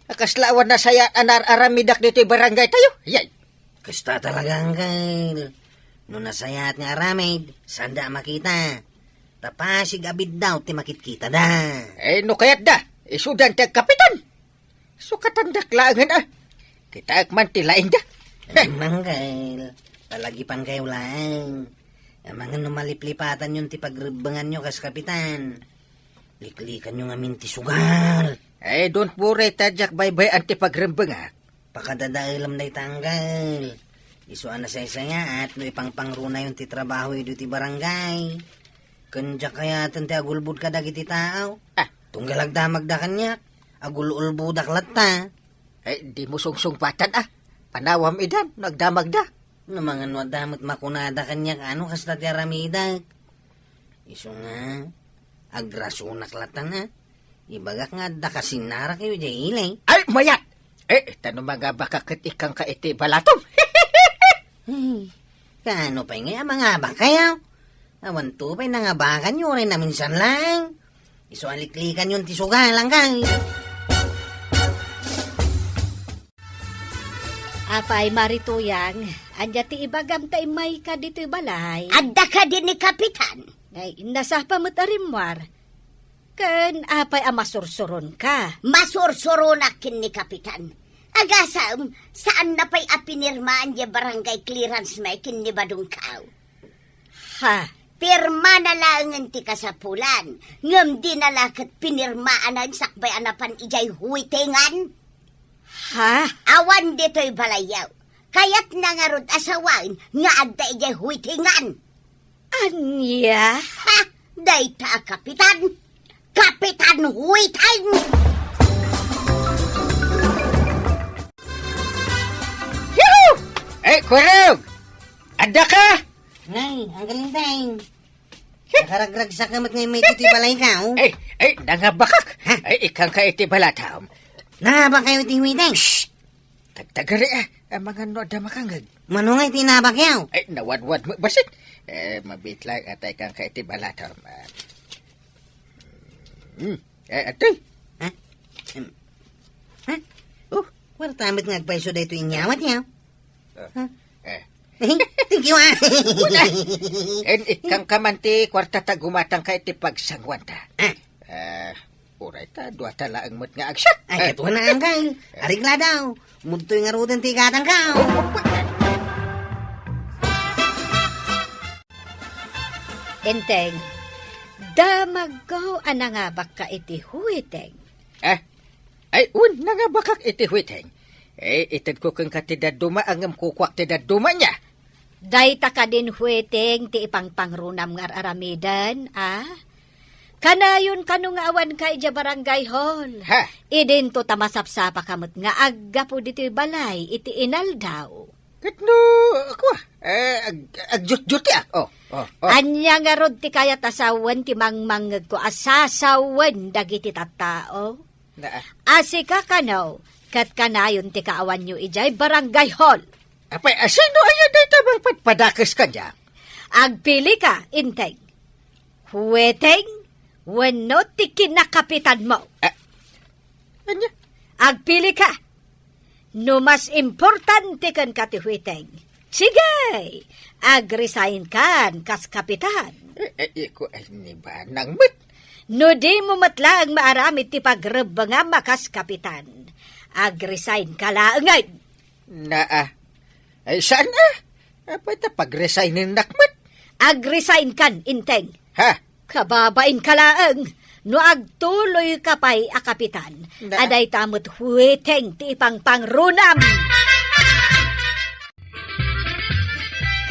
A kasla awan nasayaat a naar-aramidak ditoy barangay tayo. Yay! Kasta talaga, Uncle. No nasayaat nga aramid, saanda a makita. Ta pasig a biddaw ti makitkitada. Eh, no kayatda, isudan ti agkapitan. Sukatandak laengen a. Kitaek man ti laingda. Uncle, palagipankayo laeng. Amangan no maliplipatanyon ti pagrebbenganyo kas kapitan. Liklikanyo ngamin ti sugal. Eh, don't worry, ta diak baybay-an ti pagrembengak. Pakadadaelam dayta, Uncle. Isu a nasaysayaat no ipangpangrunayon ti trabaho idi ti barangay. Ken diak kayaten ti agulbod kadagiti tao. Ah, Tunggal agdamagda kaniak, agul-ulbodak latta. Eh, dimo sungsungpatan, a. Panawam idan no agdamagda. No mangan no adda met makunada kaniak, ano kasta ti aramidek? Isu nga, agrasunak latta, a. Ibagak nga adda kasinnarak idiay ili. Ay, mayat! Eh, ta no mangabakak ket ikkanka iti balatom. Ay, kaano pay ngay a mangabakkayo? Awanto pay nangabakanyo, uray naminsan laeng. Isu a liklikanyon ti sugalang kay. Apay, Marituyang, ania ti ibagam ta immayka ditoy balay? Adda kadi ni Kapitan? Ay, nasapa met a rimmuar. Ken apay a masursuronka? Masursuronak ken ni Kapitan. Agasem, saanna pay a pinirmaan diay barangay clearance mi ken ni Badong Kao. Ha? Pirmana laengen ti kasapulan, ngem dina la ket pinirmaanen sakbay a napan idiay huwetengan. Ha? Awan ditoy balayyo. Kayatna ngarud a sawen nga adda idiay huwetengan. Ania? Ha? Dayta a kapitan? Kapitan Huweteng! Yuhu! Eh, Kurog! Adda ka? Nay, Uncle Enteng. Nakaragragsak ka met nga immay ditoy balayko, oh. Eh, eh, nangabakak. Ha? Eh, ikkanka iti balatom. Nangabakkayo iti Huweteng? Shh! Tagtagari, ah. Amangan no adda makangeg. Mano nga iti nabakyo? Eh, nawadwad met bassit. Eh, mabiit laeng a ta ikkanka iti balatom. Ah. Hmm. Eh, atoy. Ha? Hmm. Ha? Oh, kuarta met nga agpayso daytoy inyawat, ya. Oh. Ha? Eh. Thank you, ah. Una, en, ikkanka man ti kuarta ta gumatangka iti pagsanguanta. Ah. Eh, uray ta, dua ta laeng met nga agsiak. Ay, eh. Ket una, Uncle. Arigla daw. Mudtoy ngaruden ti igatangko. Enteng, damagko a nangabakka iti Huweteng. Eh? Ay, wen, nangabakak iti Huweteng. Eh, itedko kenka ti dadduma, ngem kukuak ti dadduma nia. Dayta kadin Huweteng ti ipangpangrunam nga ar-aramiden, a? Kanayon kano nga awanka idiay barangay hall. Ha? Idinto ta masapsapaka met nga aggapu ditoy balay iti inaldaw. Ket no, kua, eh, ag-, agjutjutiak. Oh, oh, oh. Ania ngarud ti kayat a sawen ti mangmangngegko a sasawen dagiti tattao? Na, ah. A sika kano, ket kanayon ti kaawanyo idiay barangay hall. Apay, a sino aya dayta mangpadpadakes kaniak? Agpilika, Enteng. Huweteng wenno ti kinakapitanmo? Ah, ania? Agpilika. No mas importante kenka ti Huweteng, sige, agresign-kan kas kapitan. Eh, eh, iko, ay, ni banang met. No dimo met laeng maaramid ti pagrebbengam a kas kapitan, agresign-ka laengen. Naa. Ay, saan a? Apay ta pagresign-ennak met? Agresign-kan, Enteng. Ha? Kababainka laeng, no agtuloyka pay a kapitan, na- a dayta met Huweteng ti ipangpangrunam.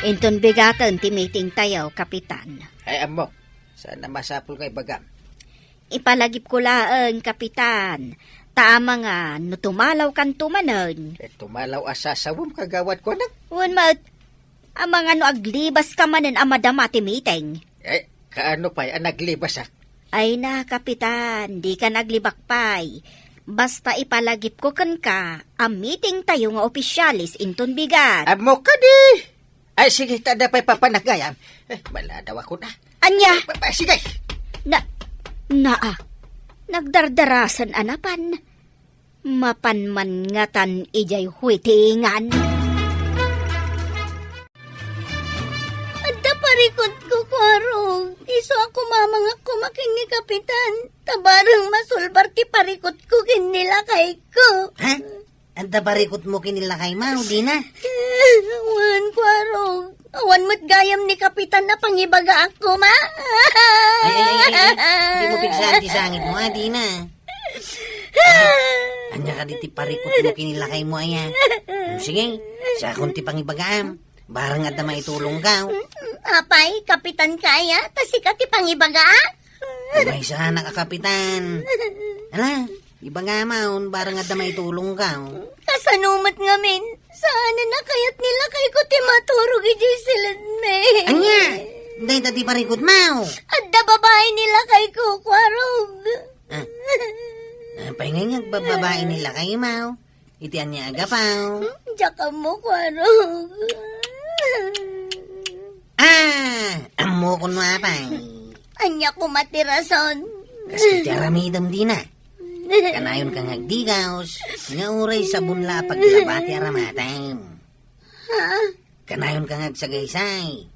Inton bigaten ti meeting tayo, Kapitan. Ay, ammo. Saan a masapul nga ibagam? Ipalagipko laeng, Kapitan. Ta amangan no tumalawkanto manen. Eh, tumalaw a sasawem, kagawad, kunak. Wen met, amangan no aglibaska manen a madama ti meeting. Eh, kaano pay a naglibasak? Ay na, Kapitan, dika naglibak pay. Basta ipalagipko kenka a meeting tayo nga opisyales inton bigat. Ammo kadi! Ay, sige, ta adda pay papanak gayam. Eh, maladaw ako na. Ania? Pa, pa, sige. Na, naa. Nagdardarasan a napan. Mapan man ngatan idiay huwetengan. Adda parikutko, Kuarog. Isu a kumamangak koma ken ni Kapitan. Ta bareng masulbar ti parikutko ken ni lakayko. Ha? Adda parikutmo ken ni lakaymo, dina? Wen, Kuarog. Awan met gayam ni Kapitan a pangibagaak koma. Ay, ay, ay, ay, ay. Di mo pigsaan ti sangitmo, a, dina? Ania kadi ti parikutmo ken ni lakaymo, aya? Hmm, sige, siakon ti pangibagaam. Bareng adda maitulongko. Apay, kapitan ka aya, ta sika ti pangibagaak? Maysanak a kapitan. Ala, ibagam, barang adda maitulongko. Kasano met ngamin? Saan a nakayat ni lakayko ti maturog idiay siledmi. Ania? Dayta ti parikutmo? Adda babai ni lakayko, Kuarog. Ah. Apay ngay nga agbababai ni lakaymo? Iti ania a gapu? Diak ammo, Kuarog. Ah, ammokon no apay. Ania koma ti rason? Kas iti aramidem dina. Kanayonka nga agdigaus, nga uray sabon la a paglaba ti aramatem. Ha? Kanayonka nga agsagaysay.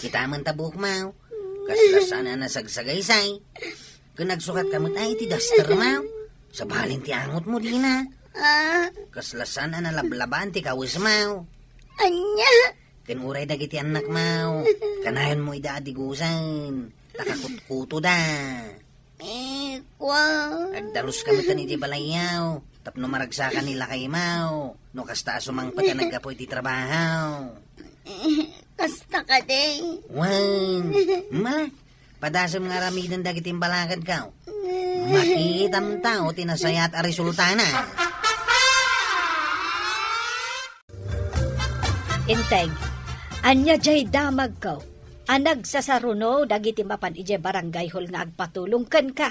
Kitaem ta buokmo, kasla saan a nasagsagaysay. Ken agsukatka met iti dustermo. Sabalen ti angotmo dina. Ah. Kasla saan a nalablabaan ti kawesmo. Ania? Ken uray dagiti annakmo, kanayonmo ida a digusen, ta kakutkutoda. Eh, kua. Agdaluska metten idiay balayyo, tapno maragsakan ni lakaymo, no kasta a sumangpet a naggapu iti trabaho. Eh, kasta kadi? Wen, mala, padasem nga aramiden dagiti imbalakadko. Makitam ta ti nasayaat a resultana. Integ, ania jay damagko a nagsasaruno dagiti mapan idiay barangay hall nga agpatulong kenka?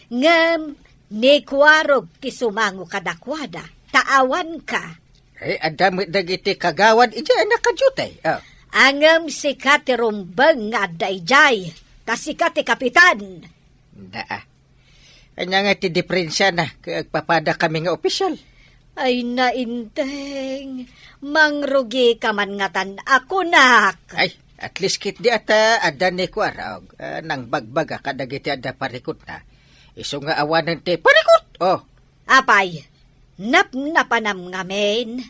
Ngem ni Kuarog ti sumango kadakuada, ta awanka. Eh, adda met dagiti kagawad idiay a nakadiute. Ah. Ngem sika ti rumbeng nga adda idiay, ta sika ti kapitan. Daa. Ania nga ti diferensiana ket agpapadakami nga opisial? Ay, nainteng, mangrugika man ngatan a kunak. Ay, at least ketdi ata adda ni Kuarog, ah, nangbagbaga kadagiti adda parikutna. Isu nga awanen ti parikut, oh. Apay, napnapanam ngamin?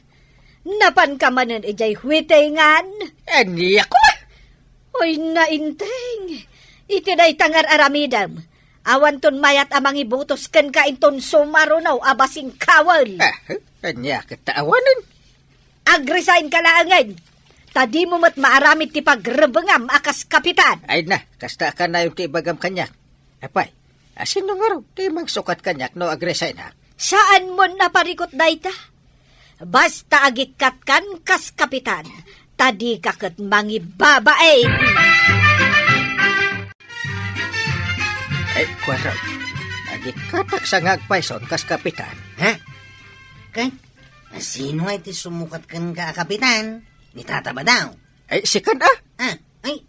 Napanka manen idiay huitingan? Ania koma? Oy, nainteng. Iti dayta nga ar-aramidem, awanton mayat a mangibutos kenka inton sumaruno a basingkawen. Ah, ania ket ta awanen? Agresign ka laengen, ta dimo met maaramid ti pagrebengam a kas kapitan. Ay na, kasta a kanayon ti ibagam kaniak. Apay, asino ngarud ti mangsukat kaniak no agresignak? Saanmon a parikut dayta? Basta agikkatkan kas kapitan, ta dika ket mangibabain. Ay, Kuarog, agikkatak sa nga agpayson kas kapitan. Ha? Ket, asino ngay ti sumukat kenka a kapitan? Ni Tata Badaw? Ay, sikan a? Ah, ay,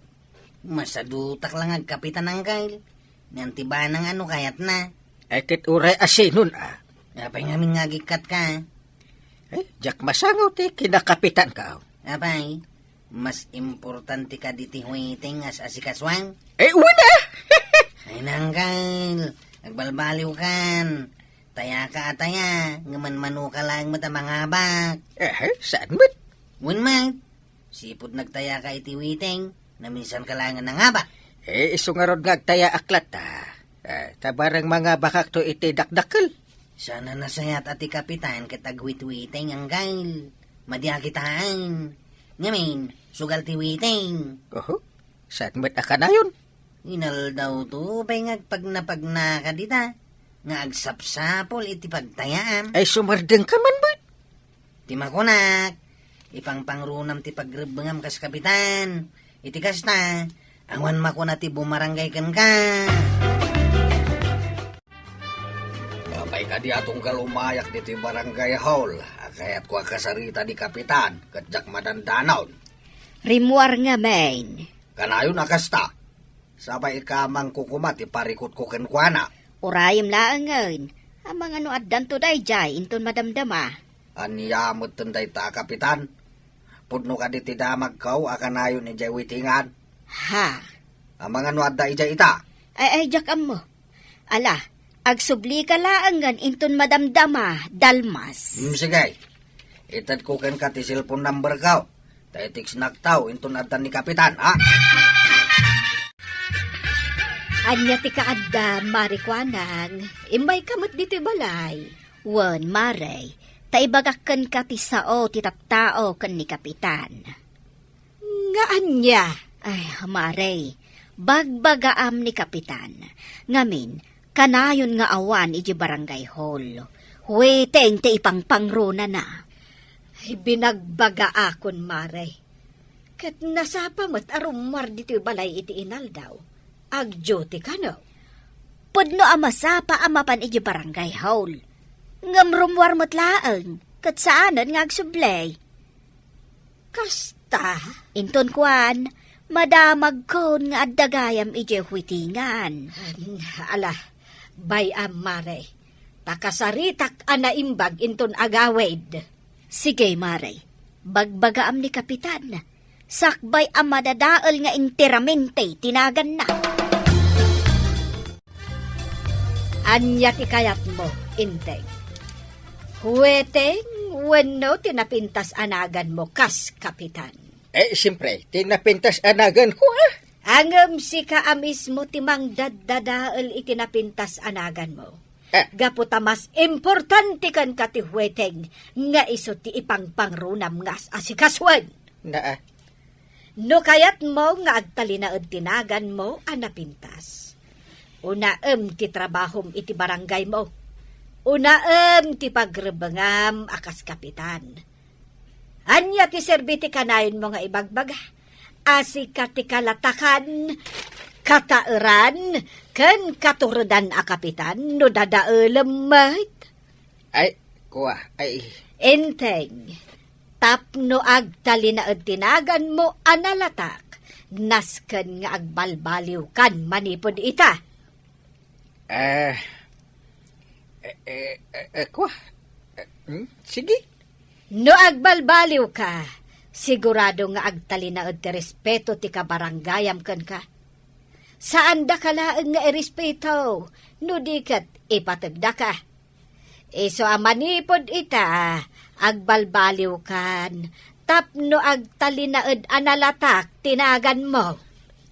masadutak la nga agkapitan, Angkel. Ngan ti banang ano kayatna? Ay, ket uray asinon a? Apay ngamin nga agikkatka? Ay, diak masango ti kinakapitanka. Apay, mas importante kadi ti huiting as asikasuan? Ay, wen a! Ay, Angkel, agbalbaliwkan. Tayaka a taya, nga manmanoka laeng met a mangabak. Eh, saan met? Wen met, sipud nagtayaka iti huiting, naminsanka laeng a nangabak. Eh, isu ngarud nga agtayaak latta. Eh, ta bareng mangabakakto iti dakdakkel. Saan a nasayaat a ti kapitan ket aghuithuiting, Angkel. Madi a kitaan. Ngamin, sugal ti huiting. Oho, saan met a kanayon? Inaldawto pay nga agpagnapagnaka dita, nga agsapsapul iti pagtayaam. Ay, sumardengka man met. Ti makunak, ipangpangrunam ti pagrebbengam kas kapitan. Iti kasta, awan makuna ti bumarangay kenka. Apay kadi a tunggal umayak ditoy barangay hall, a kayatko a kasarita ni kapitan, ket diak madandanaw. Rimmuar ngamin. Kanayon a kasta. Sabay ikamangko koma ti parikutko kenkuana. Urayem laengen. Amangan no addanto daydiay inton madamdama. Ania metten dayta a kapitan? Pudno kadi ti damagko a kanayon idiay witingan? Ha? Amangan no adda idiay ita? Ay, ay, diak ammo. Ala, agsublika laengen inton madamdama, Dalmas. Hmm, sige. Itedko kenka ti cellphone numberko. Ta i-textnak taw inton adda ni Kapitan, ha? Ania ti kaadda, Mare Kuanang? Immayka met ditoy balay. Wen, Mare, ta ibagak kenka ti sao ti tattao ken ni Kapitan. Nga ania? Ay, Mare, Bagbagaam ni Kapitan, ngamin, kanayon nga awan iti barangay hall. Hueteng ti ipangpangrunana. Ay, binagbagaakon, Mare. Ket nasapa met a rummuar ditoy balay iti inaldaw. Ag-duty kano? Pudno a masapa a mapan iti barangay hall. Ngem rummuar met laeng, ket saanen nga agsublay. Kasta? Inton kuan, madamagkon nga adda gayam idiay huetingan. Ala, bay-am, Mare. Pakasaritak a naimbag inton agawid. Sige, Mare. Bagbagaam ni Kapitan. Sakbay a madadael nga enteramente ti naganna. Ania ti kayatmo, Inteng? Hueteng wenno ti napintas a naganmo kas kapitan? Eh, siyempre, ti napintas a naganko, ah. Ngem sika a mismo ti mangdaddadael iti napintas a naganmo. Eh. Gapu ta mas importante kenka ti hueteng nga isu ti ipangpangrunam nga as-asikasuen. Naa. No kayatmo nga agtalinaed ti naganmo a napintas, unaem ti trabahom iti barangaymo. Unaem ti pagrebengam a kas kapitan. Ania ti serbi ti kanayonmo nga ibagbaga? A sika ti kalatakan, kataeran, ken katuredan a kapitan no dadaelem met? Ay, kua, ay. Enteng, tapno agtalinaed ti naganmo a nalatak, nasken nga agbalbaliwkan manipud ita. Eh, eh, eh, eh, eh, kua? Eh, hmm? Sige. No agbalbaliwka, sigurado nga agtalinaed ti respeto ti kabarangayam kenka. Saandaka laeng nga irespeto, no di ket ipategdaka. Isu a manipud ita, agbalbaliwkan tapno agtalinaed a nalatak ti naganmo.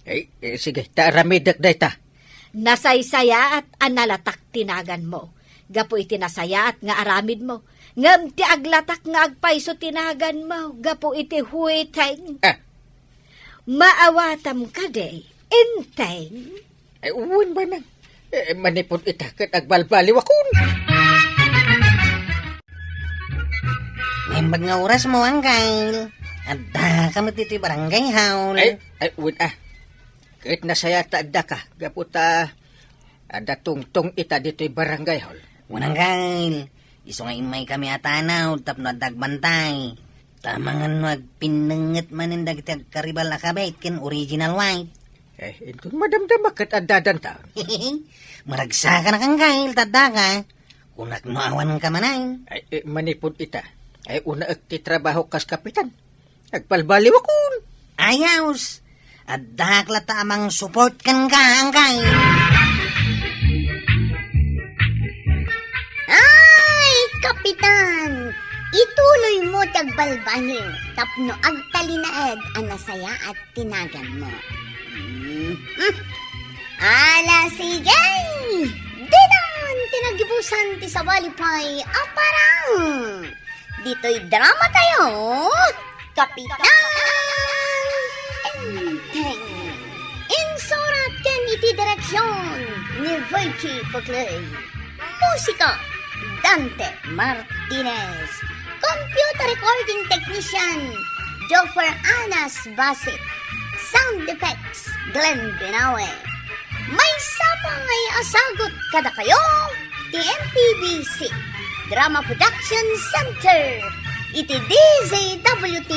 Eh, eh, sige, ta aramidek dayta. Nasaysayaat a nalatak ti naganmo, gapu iti nasayaat nga aramidmo, ngem ti aglatak nga agpayso ti naganmo, gapu iti hueteng. Ah. Maawatam kadi, Enteng? Ay, wen, manang. Eh, manipud ita ket agbalbaliwakon. Naimbag nga orasmo, Angkel. Addaka met ditoy barangay hall. Ay, ay, wen, ah. Ket nasayaat ta addaka, gapu ta adda tungtong ita ditoy barangay hall. Wen, Angkel. Isu nga immaykami a tanawd tapno adda agbantay. Ta amangan no agpinnengnget manen dagiti agkaribal a kabet ken original white. Eh, inton madamdama ket addadantaon. Maragsakanak, Angkel, ta addaka. Kunak no awanka manen. Ay, eh, manipud ita. Ay, unaek ti trabaho kas kapitan. Agbalbaliwakon. Ayos. Addak latta a mangsupport kenka, Angkel. Ay, Kapitan! Ituloymo ti agbalbaliw tapno agtalinaed a nasayaat ti naganmo. Mhm. Ala, sige! Ditan ti nagibusan ti sabali pay a parang ditoy drama tayo, Kapitan Enteng. Insurat ken iti direksyon ni Virgie Puclay. Musika, Dante Martinez. Computer recording technician, Joffer Anas Basit. Sound effects, Glenn Binawe. Maysa pay a sagut kadakayo ti M P B C Drama Production Center iti D Z W T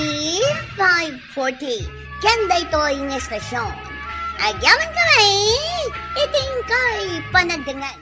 five forty ken daytoy nga estasyon. Agyamankami iti inkay panagdengngeg.